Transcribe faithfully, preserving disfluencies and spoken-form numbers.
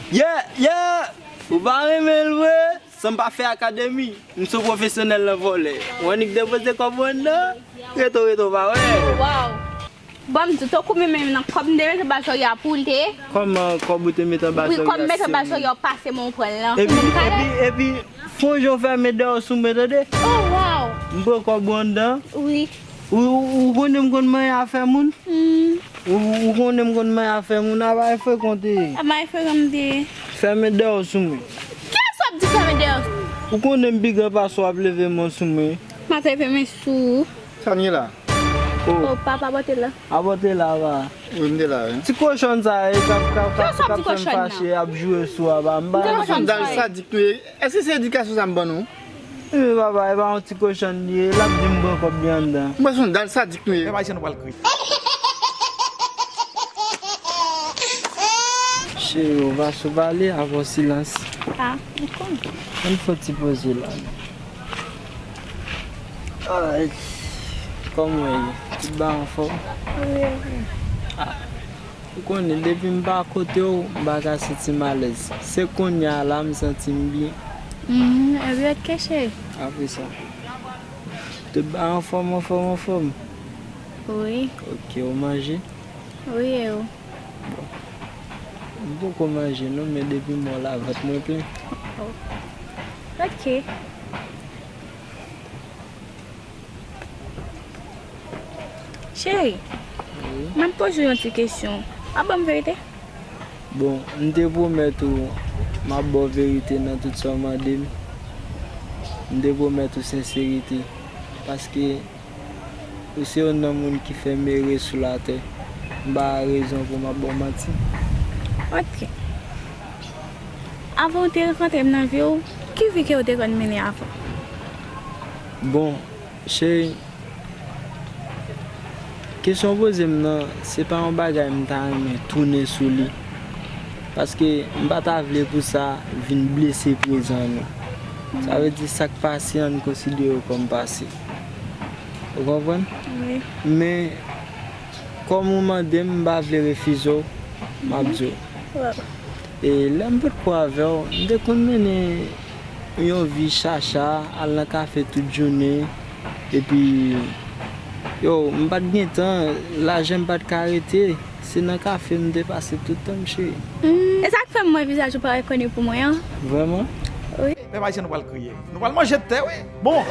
Yeah, yeah! Ou pa renmen l vre? San m pa fè akademi, m sou pwofesyonèl nan vòlè. Ou annik depoze kòb ou anndan, reto, reto, pa wè. Waw! Bon, m di w, tankou menm menm nan kòb m te mete ba zòrye a pou l te. Kòman kòb ou te mete anba zòrye a? Wi, kòb m mete anba zòrye a, w pase men w pran l lan. Epi, epi, epi, fon jan w fèmen dèyè w sou mwen, tande? Oh, waw! M pran kòb ou anndan. Wi. Ou, ou, ou konnen m konn manyen afè moun? Hmm. Ou, ou konnen m konn manyen afè moun, a bay frekan w te ye. A bay frekan m te ye. Fèmen dèyè w sou mwen. Kiyès w ap di fèmen dèyè w? Ou konnen m pi gran pase w, ap leve men w sou mwen. M ap leve men sou ou. Sa n ye la? Oh. Oh, papa, bò te la. A bò te la, pa. Wi, m te la, wi. Ti kochonn sa, e, k ap, k ap, k ap, k ap fè m fache, ap joure sou a, pa. M pa. Ti kochonn dal sadik nou ye. Èske se edikasyon sa m ban nou? Wi, papa, e pa yon ti kochonn li ye, l ap di m pran kòb li anndan. M wè se yon dal sadik nou ye. Pèp Ayisyen nou pral kriye. Cheri, ou pa sou pale, avè w silans. Ah, m konn. Ann fè yon ti poze la. Ay, kòman w ye? Tout bagay anfòm? Wi, wi. Ah. Ou konnen, depi m pa kote w, m pa ka santi m alèz. Se kounye a la m santi m byen. Mhm, ebyen, ok, cheri. Apre sa, tout bagay anfòm, anfòm, anfòm? Wi. Ok, ou manje? Wi, e ou? Bon. M poko manje non, men depi m wè w la, vant mwen plen. Oh. Ok. Cheri, wi, m ap poze w yon ti kesyon. W ap ban m verite? Bon, m te pwomèt ou m ap ba w verite nan tout sa w mande m. M te pwomèt ou senserite. Paske ou se youn nan moun ki fè m ere sou latè. M pa rezon pou m ap ba w manti. Ok. Avan w te rankontre m nan vi w, ki vi ke w te konn mennen avan? Bon, cheri, kesyon w poze m nan, se pa yon bagay m ta renmen tounen sou li. Paske m pa ta vle pou sa vin blese prezan nou. Sa vle di sa k pase, ann konsidere w kòm pase. Ou konprann? Wi. Men, kòm ou mande m, m pa vle refize w, m ap di w. Wi. E lè m potko avè w, m te konn mennen yon vi chacha, al nan kafe tout jounen. Epi, yo, m pa t gen tan, lajan m pa t ka rete. Se nan kafe m te pase tout tan m, cheri. Hmm, e sa k fè m wè vizaj ou parèt koni pou mwen an. Vrèman? Wi. Pèp Ayisyen, nou pral kriye. Nou pral manje tè, wi. Bon.